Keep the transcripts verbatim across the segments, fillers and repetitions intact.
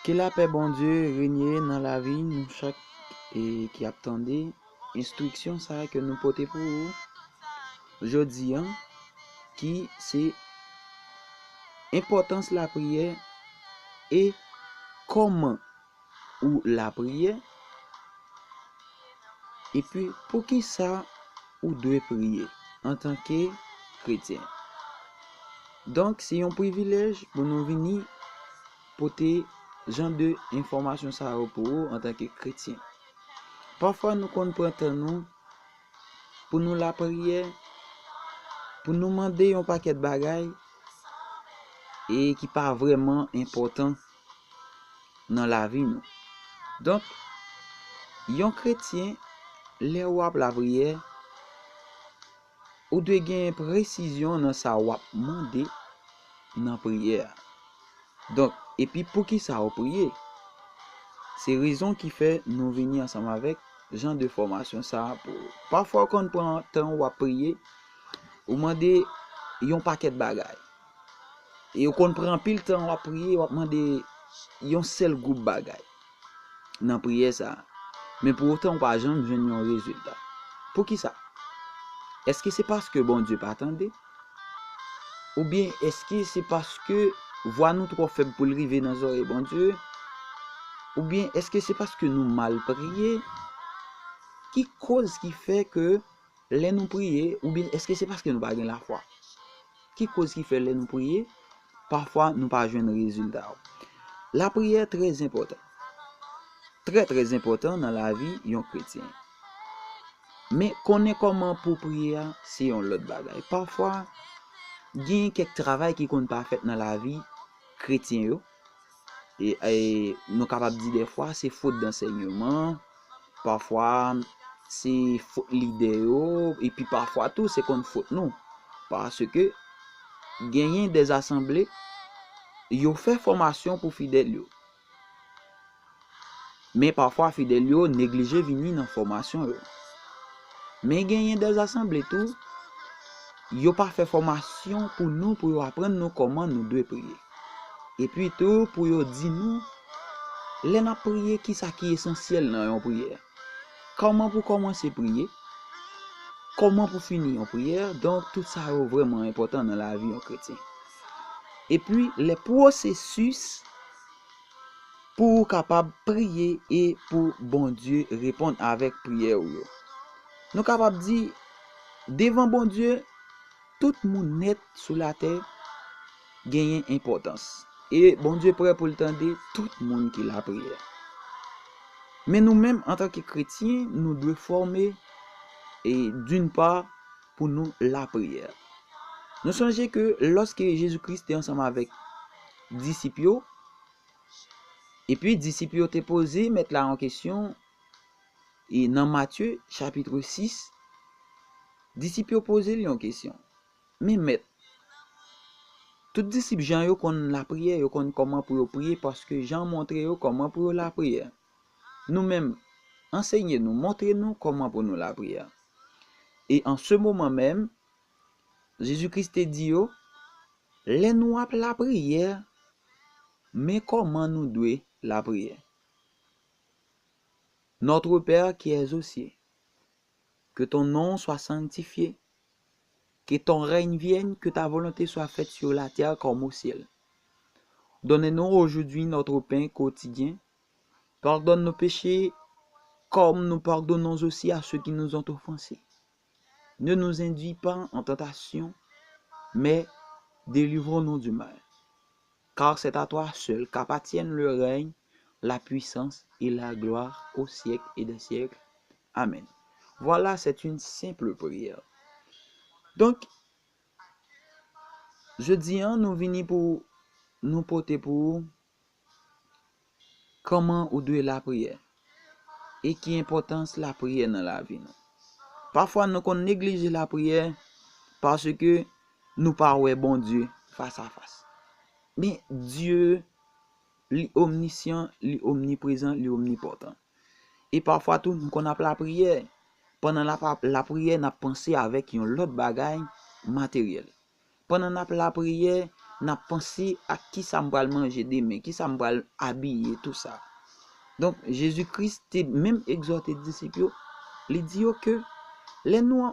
Ke lapè Bondye renye nan lavi nou chak e ki ap tande enstriksyon sa a ke nou pote pou ou jodi a, ki se enpòtans lapriyè e kòman ou lapriyè, epi poukisa ou dwe priye antanke kretyen. Donk, se yon privilèj pou nou vini pote jan de enfòmasyon sa yo pou ou antanke kretyen. Pafwa, nou konn pran tan nou pou nou lapriyè, pou nou mande yon pakèt bagay e ki pa vrèman enpòtan nan lavi nou. Donk, yon kretyen, lè w ap lapriyè, ou dwe gen presizyon nan sa w ap mande nan priyè a. Donk, epi poukisa w priye? Se rezon ki fè nou vini ansanm avèk jan de fòmasyon sa a pou ou. Pafwa, w konn pran tan w ap priye, ou mande yon pakèt bagay. E w konn pran anpil tan w ap priye, w ap mande yon sèl gwoup bagay nan priyè sa a. Men pou otan, ou pa janm jwenn yon rezilta. Poukisa? Èske se paske Bondye pa tande? Oubyen èske se paske vwa nou twò fèb pou l rive nan zòrèy Bondye? Oubyen èske se paske nou mal priye? Ki koz ki fè ke lè nou priye, oubyen èske se paske nou pa gen lafwa? Ki koz ki fè lè nou priye, pafwa nou pa jwenn rezilta yo? Lapriyè trè enpòtan. Trè, trè enpòtan nan lavi yon kretyen. Men konnen kòman pou priye a, se yon lòt bagay. Pafwa, gen kèk travay ki konn pa fèt nan lavi kretyen yo. E, e nou kapab di dèfwa se fot dansèyman, pafwa se fot lidè yo, epi pafwa tou se konn fot nou. Paske genyen de asanble, yo fè fòmasyon pou fidèl yo. Men pafwa fidèl yo neglije vini nan fòmasyon yo. Men genyen de asanble tou, yo pa fè fòmasyon pou nou, pou yo aprann nou kòman nou dwe priye. Epi tou, pou yo di nou, lè n ap priye, kisa ki esansyèl nan yon priyè. Kòman pou kòmanse priye, kòman pou fini yon priyè. Donk, tout sa yo vrèman enpòtan nan lavi yon kretyen. Epi, lè pwosesis pou ou kapab priye e pou Bondye reponn avèk priyè ou yo. Nou kapab di, devan Bondye, tout moun nèt sou latè genyen enpòtans. E Bondye prè pou l tande tout moun ki lapriyè. Men nou menm, antanke kretyen, nou dwe fòme, e d'une part, pou nou lapriyè. Nou sonje ke lòske Jezi Kris te ansanm avèk disip yo, epi disip yo te poze mèt la yon kesyon, e nan Matye chapit sis, disip yo poze l yon kesyon. Men mèt, tout disip Jan yo konn lapriyè, yo konn kòman pou yo priye, paske Jan montre yo kòman pou yo lapriyè. Nou menm, ansenye nou, montre nou kòman pou nou lapriyè. E an se moman menm, Jezi Kris te di yo, lè nou ap lapriyè, men kòman nou dwe lapriyè. Notre Père qui es aux cieux, que ton nom soit sanctifié, que ton règne vienne, que ta volonté soit faite sur la terre comme au ciel. Donne-nous aujourd'hui notre pain quotidien. Pardonne nos péchés, comme nous pardonnons aussi à ceux qui nous ont offensés. Ne nous induis pas en tentation, mais délivre-nous du mal. Car c'est à toi seul qu'appartiennent le règne, la puissance et la gloire au siècle et des siècles. Amen. Voilà, c'est une simple prière. Donk, jodi a, nou vini pou nou pote pou ou kòman ou dwe lapriyè e ki enpòtans lapriyè nan lavi nou. Pafwa, nou konn neglije lapriyè paske nou pa wè Bondye fas a fas. Men Dye, li omnisyan, li omniprezan, li omnipòtan. E pafwa tou, nou konn ap lapriyè. Pandan n ap lapriyè, n ap panse avèk yon lòt bagay materyèl. Pandan n ap lapriyè, n ap panse ak kisa m pral manje demen, kisa m pral abiye, tou sa. Donk, Jezi Kris te menm egzòte disip yo, li di yo ke lè nou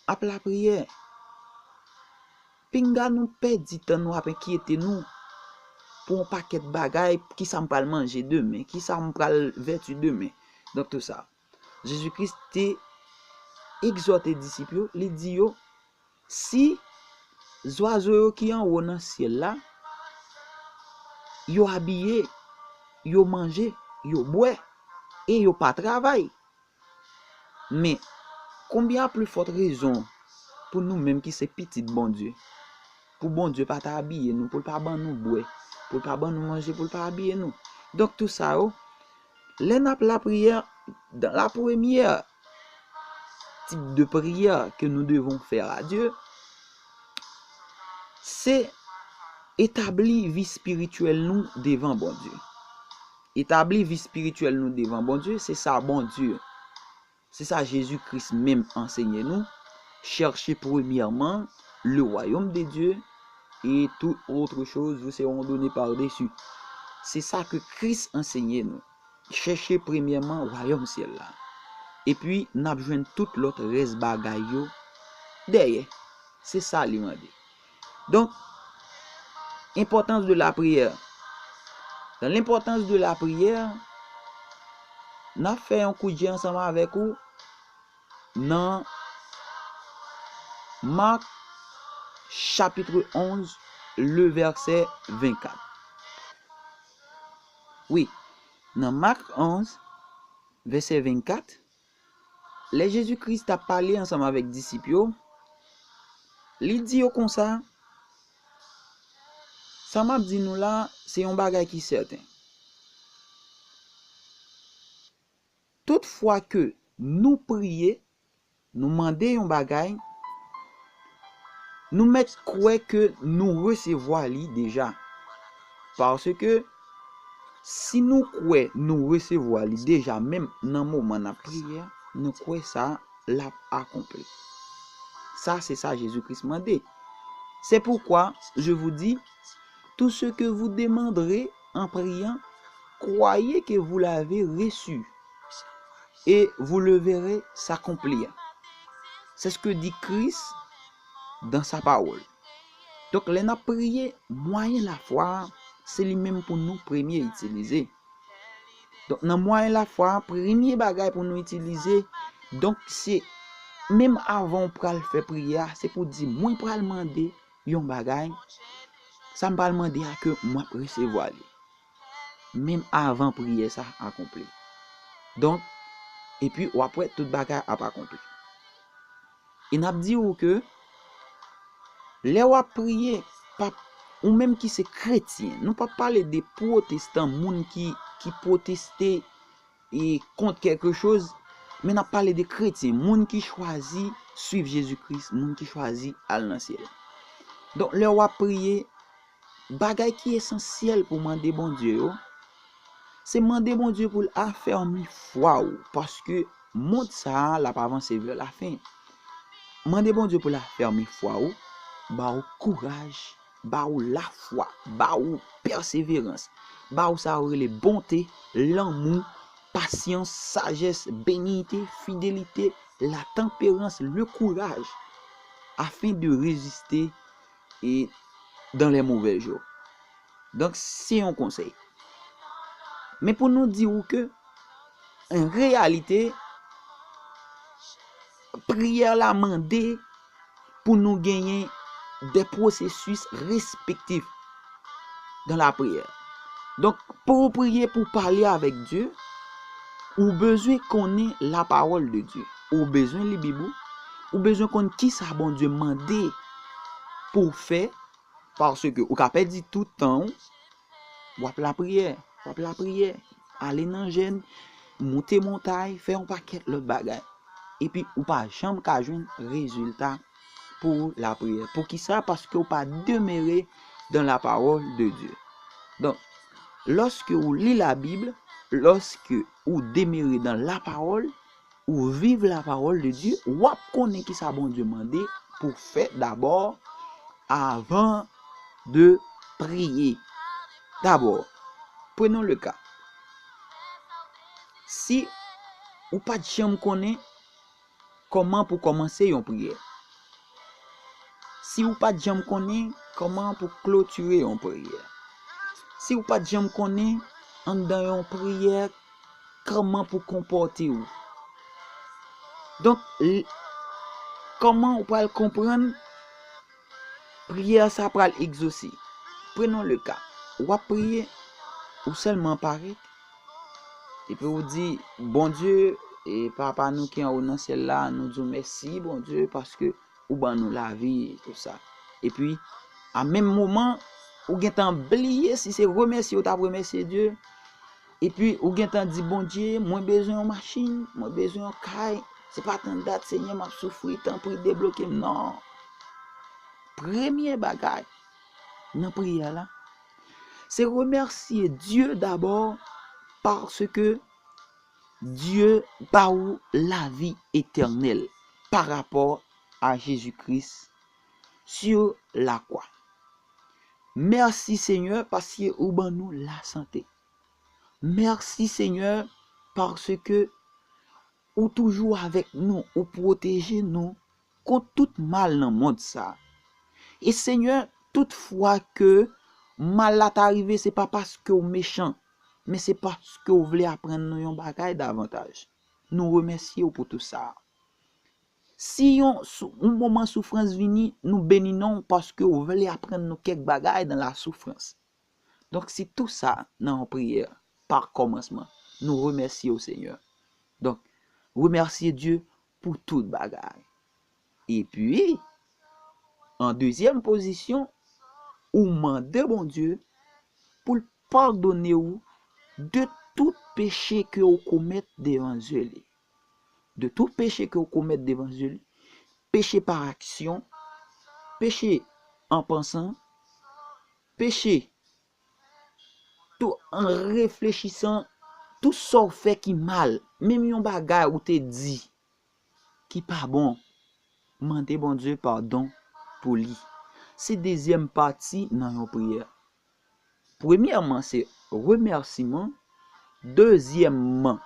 ap lapriyè, pinga nou pèdi tan nou ap enkyete nou pou yon pakèt bagay, kisa m pral manje demen, kisa m pral vèti demen. Donk, tou sa. Jezi Kris te egzòte disip yo, li di yo, si zwazo yo ki anwo nan syèl la, yo abiye, yo manje, yo bwè, e yo pa travay. Men, konbyen a pli fòt rezon pou nou menm ki se pitit Bondye, pou Bondye pa ta abiye nou, pou l pa ban nou bwè, pou l pa ban nou manje, pou l pa abiye nou? Donk, tou sa yo, lè n ap lapriyè, dans la première type de prière que nous devons faire à Dieu, se etabli vi espirityèl nou devan Bondye. Etabli vi espirityèl nou devan Bondye, se sa Bondye, se sa Jezi Kris menm ansenye nou. Cherchez premièrement le royaume de Dieu et toutes autres choses vous seront données par-dessus. Se sa ke Kris ansenye nou. Chèche premyèman wayòm syèl la. Epi, n ap jwenn tout lòt rès bagay yo dèyè. Se sa li mande. Donk, importance de la prière. Dans l'importance de la prière, n ap fè yon kout je ansanm avèk ou nan Mak, chapitre onze, le verset vingt-quatre. Wi, nan Mak onze, vèsè vennkat, lè Jezi Kris t ap pale ansanm avèk disip yo, li di yo konsa, sa m ap di nou la, se yon bagay ki sèten. Tout fwa ke nou priye, nou mande yon bagay, nou mèt kwè ke nou resevwa li deja. Paske si nou kwè nou resevwa li deja, menm nan moman n ap priye a, nou kwè sa l ap akonpli. Sa, se sa Jezi Kris mande. C'est pourquoi je vous dis, tout ce que vous demanderez en priant, croyez que vous l'avez reçu et vous le verrez s'accomplir. C'est ce que dit Christ dans sa parole. Donk, lè n ap priye, mwayen lafwa a, se li menm pou nou premye itilize. Donk, nan mwayen lafwa a, premye bagay pou nou itilize, donk, se menm avan w pral fè priyè a, se pou di, mwen pral mande yon bagay, sa m pral mande a ke m ap resevwa li. Menm avan priyè sa akonpli. Donk, epi w ap wè tout bagay ap akonpli. E n ap di w ke lè w ap priye, pa, ou menm ki se kretyen, nou p ap pale de pwotestan, moun ki, ki pwoteste e kont kèlke choz, men n ap pale de kretyen, moun ki chwazi swiv Jezi Kris, moun ki chwazi al nan syèl. Donk, lè w ap priye, bagay ki esansyèl pou mande Bondye yo, se mande Bondye pou l afèmi fwa w, paske mond sa a, l ap avanse vè lafen. Mande Bondye pou l afèmi fwa w, ba w kouraj, ba w lafwa, ba w pèseverans, ba w sa yo rele bonte, lanmou, pasyans, sajès, beniyite, fidelite, la temperance, le courage, afin de résister et dans les mauvais jours. Donk, se yon konsèy. Men pou nou di w ke, an reyalite, priyè la mande pou nou genyen de pwosesis respektif dans la prière. Donk, pou w priye, pou w pale avèk Dye, ou bezwen konnen la parole de Dieu. Ou bezwen li Bib ou. Ou bezwen konn kisa Bondye mande pou w fè, paske ou ka pèdi tout tan w, w ap lapriyè, w ap lapriyè, ale nan jèn, moute montay, fè yon pakèt lòt bagay. Epi ou pa janm ka jwenn rezilta pou lapriyè. Poukisa? Paske ou pa demere dans la parole de Dieu. Donk, lòske ou li Labib, lòske ou demere dans la parole, ou viv la parole de Dieu, w ap konnen kisa Bondye mande pou fè dabò avan de priye. Dabò, prenons le cas. Si ou pa t janm konnen kòman pou kòmanse yon priyè, si ou pa t janm konnen kòman pou klotire yon priyè, si ou pa t janm konnen anndan yon priyè kòman pou konpòte w. Donk, l- kòman ou pral konprann priyè sa pral egzose? Prenons le cas, w ap priye, ou sèlman parèt, epi ou di, Bondye, e Papa nou ki anwo nan syèl la, nou di w mèsi, Bondye, paske ou ban nou lavi, tou sa. Epi, a menm moman, ou gentan bliye si se remèsye ou t ap remèsye Dye. Epi, ou gentan di, Bondye, mwen bezwen yon machin, mwen bezwen yon kay. Se pa tan dat, Senyè, m ap soufri, tanpri, debloke m. Non. Premye bagay nan priyè la, se remèsye Dye dabò paske Dye ba ou lavi etènèl pa rapò a Jezi Kris sur la kwa. Mèsi, Senyè, paske ou ban nou lasante. Mèsi, Senyè, paske ou toujou avèk nou, ou pwoteje nou kont tout mal nan mond sa. E, Senyè, tout fwa ke mal la ta rive, se pa paske w mechan, men se paske w vle aprann nou yon bagay davantaj. Nou remèsye w pou tou sa. Si yon, sou- yon moman soufrans vini, nou beni non w paske w vle aprann nou kèk bagay nan la soufrans. Donk, si tou sa nan yon priyè pa kòmansman, nou remèsye w, Senyè. Donk, remèsye Dye pou tout bagay. Epi, an dezyèm pozisyon, ou mande Bondye pou l padone w de tout peche ke w komèt devan zye li. De tout peche ke w komèt devan zye li. Peche pa aksyon, peche an pansan, peche tou an reflechisan, tou sa w fè ki mal, menm yon bagay ou te di ki pa bon, mande Bondye padon pou li. Se dezyèm pati nan yon priyè. Premyèman, se remèsiman. Dezyèmman,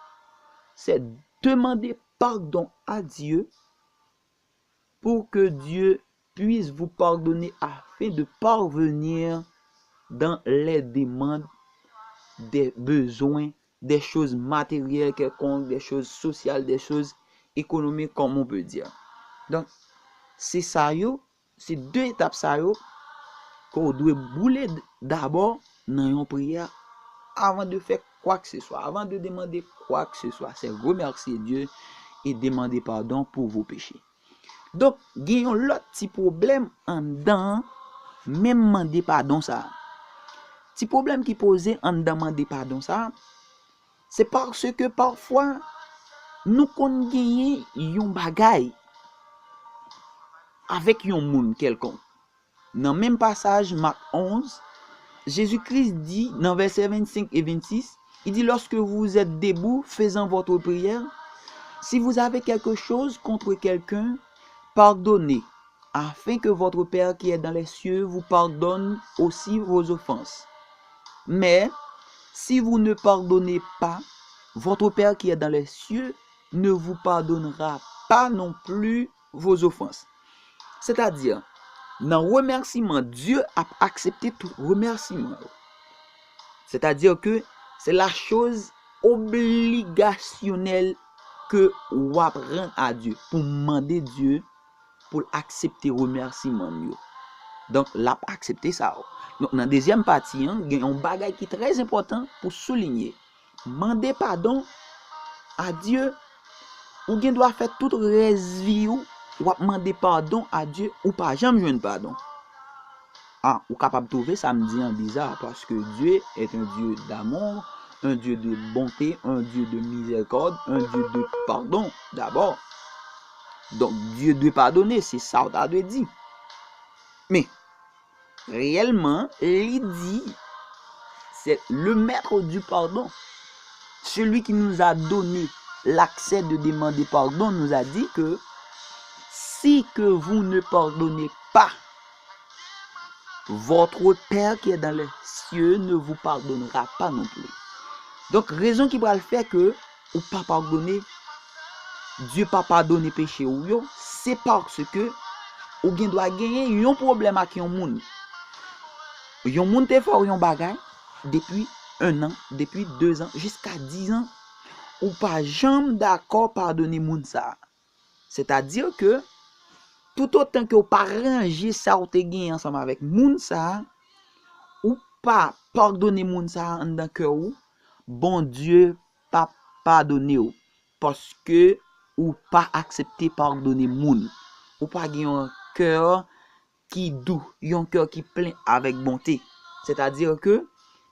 se demande pardon à Dieu pour que Dieu puisse vous pardonner afin de parvenir dans les demandes, des besoins, des choses matérielles quelconques, des choses sociales, des choses économiques, comme on peut dire. Donk, se sa yo, se de etap sa yo ke w dwe boule d- dabò nan yon priyè avan de fè kwa ke se swa, avan de demande kwa ke se swa. Se remèsye Dye e demande padon pou vos péchés. Donk, gen yon lòt ti pwoblèm anndan menm mande padon sa a. Ti pwoblèm ki poze anndan mande padon sa a, se paske pafwa nou konn genyen yon bagay avèk yon moun kèlkonk. Nan menm pasaj Mak onz, Jezi Kris di nan vèsè vennsenk e vennsis, il dit, lorsque vous êtes debout, faisant votre prière, si vous avez quelque chose contre quelqu'un, pardonnez, afin que votre Père qui est dans les cieux vous pardonne aussi vos offenses. Mais si vous ne pardonnez pas, votre Père qui est dans les cieux ne vous pardonnera pas non plus vos offenses. Sètadi, nan remèsiman, Dye ap aksepte tout remèsiman yo. Sètadi ke se la chose obligasyonèl ke w ap rann a Dye, pou mande Dye pou l aksepte remèsiman m yo. Donk, l ap aksepte sa yo. Donk, nan dezyèm pati an, gen yon bagay ki trè enpòtan pou soulinye. Mande padon a Dye, ou gen dwa fè tout rès vi w, w ap mande padon a Dye, ou pa janm jwenn padon. A, ou kapab twouve sa m di an biza, paske Dieu est un Dieu d'amour, un Dieu de bonté, un Dieu de miséricorde, un Dieu de pardon, d'abord. Donk, Dye dwe padone, se sa w ta dwe di. Men, reyèlman, li di, c'est le maître du pardon. Celui qui nous a donné l'accès de demander pardon nous a dit que si que vous ne pardonnez pas, votre Père qui est dans les cieux ne vous pardonnera pas non plus. Donk, rezon ki pral fè ke ou pa padone, Dye pa padone peche ou yo, se paske ou gen dwa genyen yon pwoblèm ak yon moun. Yon moun te fè w yon bagay depi en an, depi de zan, jiska diz an, ou pa janm dakò padone moun sa a. Sètadi ke toutotan ke w pa ranje sa w te genyen ansanm avèk moun sa a, ou pa padone moun sa a anndan kè w, Bondye p ap padone w, paske ou pa aksepte padone moun. Ou pa gen yon kè ki dou, yon kè ki plen avèk bonte. Sètadi ke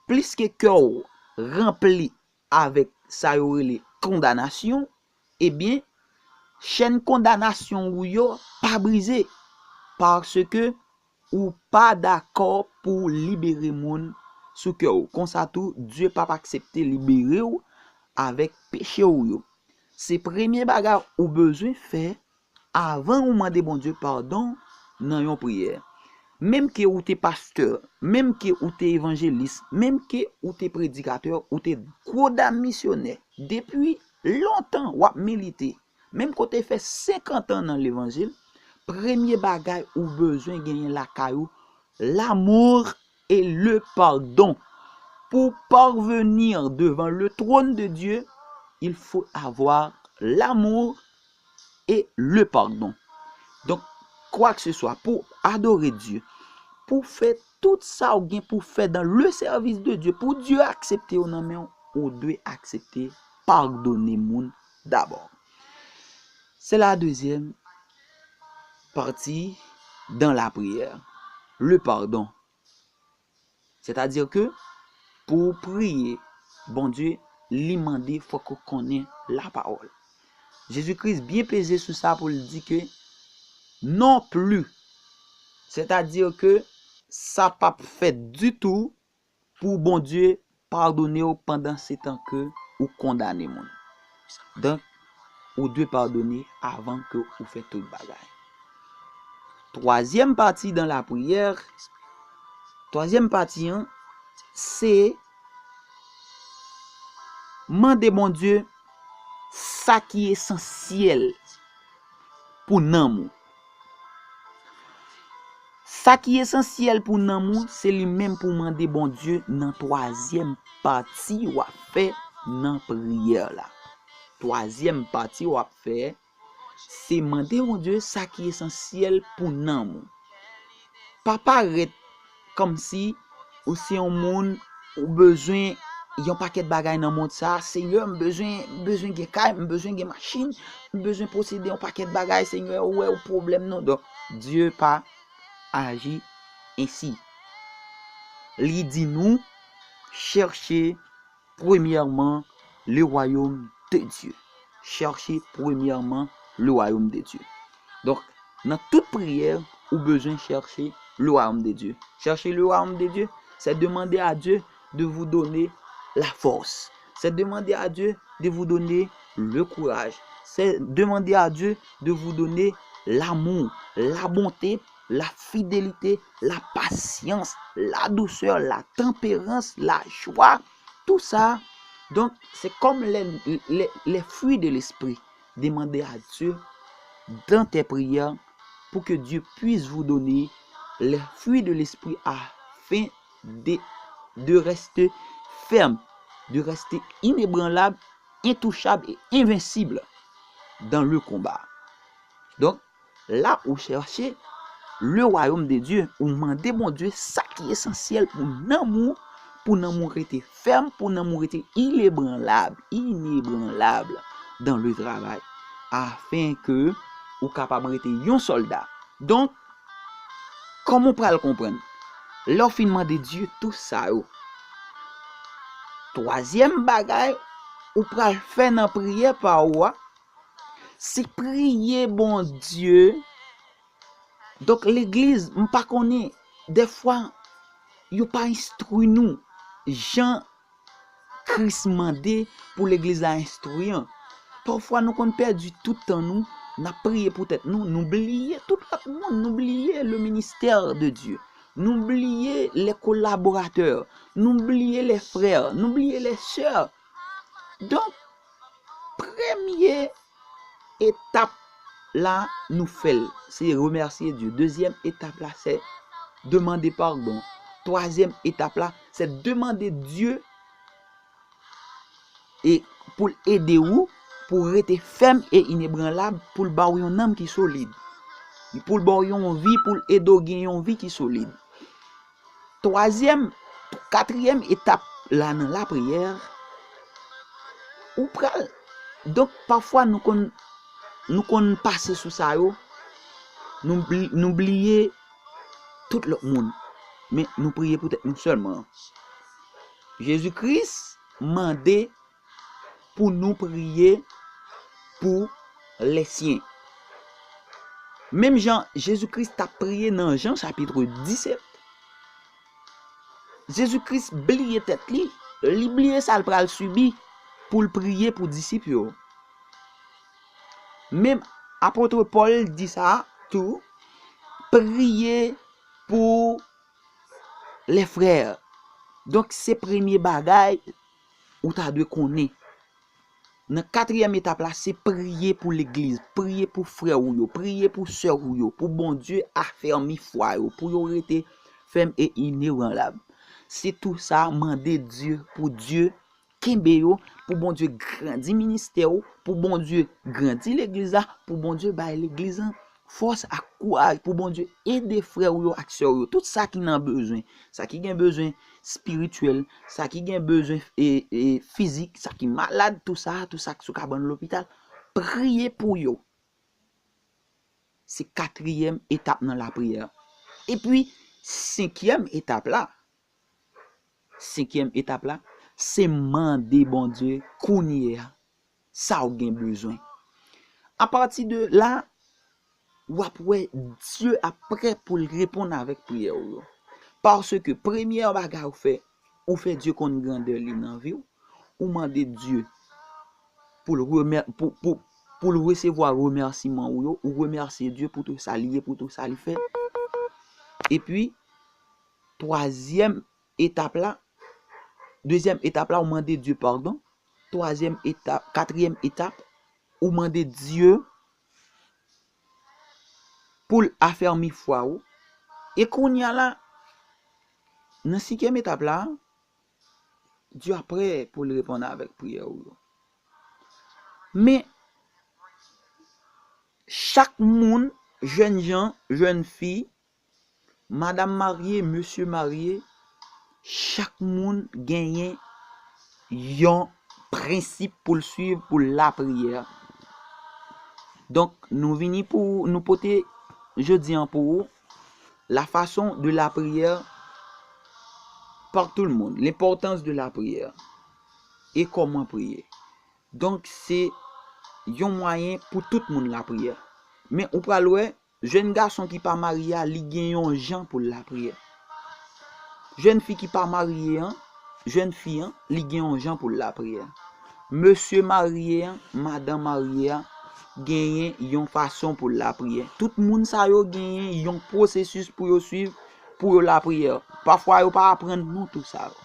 plis ke kè w ranpli avèk sa yo rele kondanasyon, ebyen, chèn kondanasyon ou yo pa brize, paske ou pa dakò pou libere moun sou kè w. Konsa tou, Dye p ap aksepte libere w avèk peche w yo. Se premye bagay ou bezwen fè avan ou mande Bondye padon nan yon priyè. Menm ke ou te pastè, menm ke ou te evanjelis, menm ke ou te predikatè, ou te gwo dam misyonè, depi lontan w ap milite, menm ke w te fè senkant an nan levanjil, premye bagay ou bezwen genyen lakay ou, l'amour et le pardon. Pour parvenir devant le trône de Dieu, il faut avoir l'amour et le pardon. Donk, kwa ke se swa, pou adore Dye, pou fè tout sa w gen pou fè dans le service de Dieu, pou Dye aksepte w nan men w, ou dwe aksepte padone moun dabò. Se la dezyèm pati dans la prière, le pardon. Sètadi ke pou w priye Bondye, li mande fòk ou konnen lapawòl. Jezi Kris byen peze sou sa pou l di ke non pli. Sètadi ke sa p ap fèt ditou pou Bondye padone w pandan se tan ke ou kondane moun. Donk, ou dwe padone avan ke ou fè tout bagay. Twazyèm pati dans la prière, twazyèm pati an, se mande Bondye sa ki esansyèl pou nanm ou. Sa ki esansyèl pou nanm ou, se li menm pou w mande Bondye nan twazyèm pati w ap fè nan priyè la. Twazyèm pati w ap fè, se mande Bondye sa ki esansyèl pou nanm ou. Pa parèt kòmsi ou se yon moun, ou bezwen yon pakèt bagay nan mond sa a. Senyè, m bezwen, m bezwen gen kay, m bezwen gen machin, m bezwen posede yon pakèt bagay, Senyè, ou wè, ou pwoblèm nou. Donk, Dye pa aji ensi. Li di nou, cherchez premièrement le royaume de Dieu. Cherchez premièrement le royaume de Dieu. Donk, nan tout priyè, ou bezwen chèche le royaume de Dieu. Chercher le royaume de Dieu, c'est demander à Dieu de vous donner la force. C'est demander à Dieu de vous donner le courage. C'est demander à Dieu de vous donner l'amour, la bonté, la fidélité, la patience, la douceur, la tempérance, la joie. Tout ça, donc, c'est comme les, les, les fruits de l'esprit. Demandez à Dieu dans tes prières pour que Dieu puisse vous donner les fruits de l'esprit afin de, de rester ferme, de rester inébranlable, intouchable et invincible dans le combat. Donc, la ou chèche le royaume de Dieu, ou mande Bondye sa ki esansyèl pou nanm ou, pou nanm ou rete fèm, pou nanm ou rete inébranlable, inébranlable dans le travail, afin que ou kapab rete yon sòlda. Donk, kòman w pral konprann? Lè w fin mande Dye tout sa yo, twazyèm bagay ou pral fè nan priyè pa ou a, se priye Bondye. Donk, legliz, m pa konnen, dèfwa, yo pa enstwi nou jan Kris mande pou legliz la enstwi an. Pafwa, nou konn pèdi tout tan nou, n ap priye pou tèt nou, nou bliye tout lòt moun, nou bliye le ministère de Dieu. Nou bliye les collaborateurs, nou bliye les frères, nou bliye les sœurs. Donk, premye etap la, nou fè l, se remèsye Dye. Dezyèm etap la, se demande pardon. Twazyèm etap la, se demande Dye e pou l ede w, pou w rete fèm e inebranlab, pou l ba w yon nanm ki solid. Pou l ba w yon vi, pou l ede w gen yon vi ki solid. Twazyèm, katriyèm etap la nan lapriyè, ou pral. Donk, pafwa nou konn, nou konn pase sou sa yo, nou bli-, nou bliye tout lòt moun. Men nou priye pou tèt nou sèlman. Jezi Kris mande pou nou priye pou lèsyen. Menm jan Jezi Kris t ap priye nan Jan chapit disèt, Jezi Kris bliye tèt li, li bliye sa l pral sibi pou l priye pou disip yo. Menm apot Pòl di sa tou, priye pou les frères. Donk, se premye bagay ou ta dwe konnen. Nan katriyèm etap la, se priye pou legliz, priye pou frè ou yo, priye pou sè ou yo, pou Bondye afèmi fwa yo, pou yo rete fèm e inebranlab. Se tou sa, mande Dye pou Dye kenbe yo, pou Bondye grandi ministè ou, pou Bondye grandi legliz la, pou Bondye bay legliz la fòs ak kouraj, pou Bondye ede frè ou yo ak sè ou yo, tout sa ki nan bezwen, sa ki gen bezwen espirityèl, sa ki gen bezwen, e, e, fizik, sa ki malad, tou sa, tou sa ki sou kabann lopital, priye pou yo. Se katriyèm etap nan lapriyè. Epi, senkyèm etap la, senkyèm etap la, se mande Bondye kounye a sa w gen bezwen. Apati de la, w ap wè Dye ap prè pou l reponn avèk priyè w yo. Paske premyè bagay ou fè, ou fè Dye konn grandè li nan vi w, ou mande Dye pou l remè-, pou, pou, pou l resevwa remèsiman ou yo, ou remèsye Dye pou tou sa li ye, pou tou sa li fè. Epi, twazyèm etap la, dezyèm etap la, ou mande Dye padon. Twazyèm etap, katriyèm etap, ou mande Dye pou l afèmi fwa ou. E kounye a la, nan senkyèm etap la, Dye ap prè pou l reponn avèk priyè ou yo. Men, chak moun, jènjan, jèn fi, madanm marye, mesye marye, chak moun genyen yon prensip pou l swiv pou lapriyè. Donk, nou vini pou, nou pote jodi an pou ou, la façon de la prière par tout le monde, l'importance de la prière e kòman priye. Donk, se yon mwayen pou tout moun lapriyè. Men ou pral wè, jèn gason ki pa marye a, li gen yon jan pou l lapriyè. Jèn fi ki pa marye an, jèn fi an, li gen yon jan pou l lapriyè. Mesye marye an, madanm marye a, genyen yon fason pou l lapriyè. Tout moun sa yo genyen yon pwosesis pou yo swiv, pou yo lapriyè. Pafwa yo pa aprann nou tou sa yo.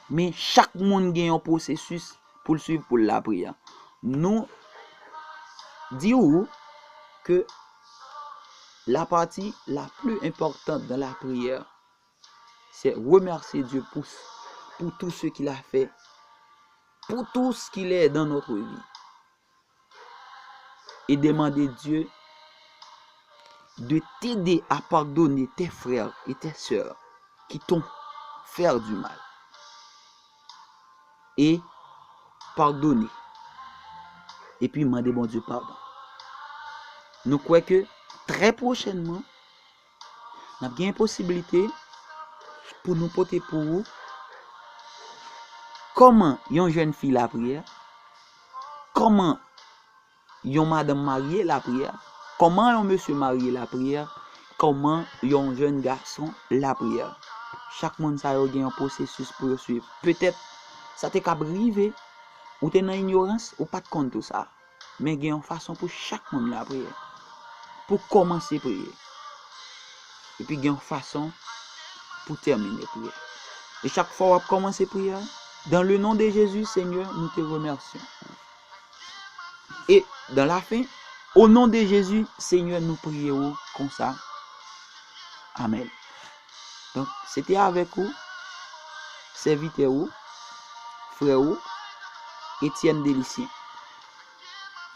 Men chak moun gen yon pwosesis pou l swiv pou l lapriyè. Nou di ou ke la partie la plus importante dans la prière, c'est remercier Dieu pour, pour tout ce qu'il a fait, pour tout ce qu'il est dans notre vie. Et demander Dieu de t'aider à pardonner tes frères et tes sœurs qui t'ont fait du mal. Et pardonner. Epi mande Bondye padon. Nou kwè ke trè pwochènman, n ap gen posiblite pou nou pote pou ou kòman yon jèn fi lapriyè, kòman yon madanm marye lapriyè, kòman yon mesye marye lapriyè, kòman yon jèn gason lapriyè. Chak moun sa yo gen yon pwosesis pou yo swiv. Petèt, sa te kab rive, ou te nan inyorans, ou pa t konn tou sa. Men gen yon fason pou chak moun lapriyè. Pou kòmanse priye. Epi gen yon fason pou tèmine priyè. E chak fwa w ap kòmanse priyè, dans le nom de Jésus, Seigneur, nous te remercions. Et dans la fin, au nom de Jésus, Seigneur, nou priye ou konsa. Amèn. Donk, se te avèk ou, sèvitè ou, frè ou, Etienne Delicien.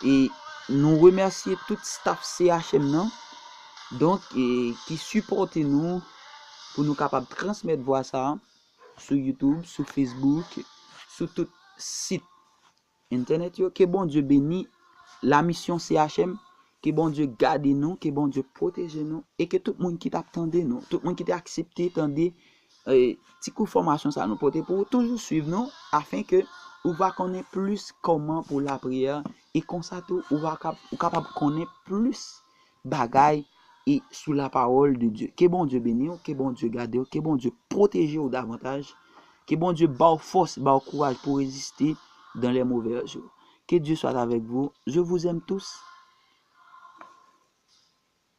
E nou remèsye tout staff C H M nan, donk, e, ki sipòte nou pou nou kapab transmèt vwa sa a sou YouTube, sou Facebook, sou tout sit entènèt yo. Ke Bondye beni la misyon C H M, ke Bondye gade nou, ke Bondye pwoteje nou, e ke tout moun ki t ap tande nou, tout moun ki te aksepte tande, e, ti kou fòmasyon sa nou pote pou ou, toujou swiv nou, afen ke ou va konnen plis kòman pou lapriyè, e konsa tou, ou va kap-, ou kapab konnen plis bagay e sou la parole de Dieu. Ke Bondye beni w, ke Bondye gade w, ke Bondye pwoteje w davantaj, ke Bondye ba w fòs, ba w kouraj pou reziste dans les mauvais jours. Que Dieu soit avec vous. Je vous aime tous.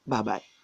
Bye bye.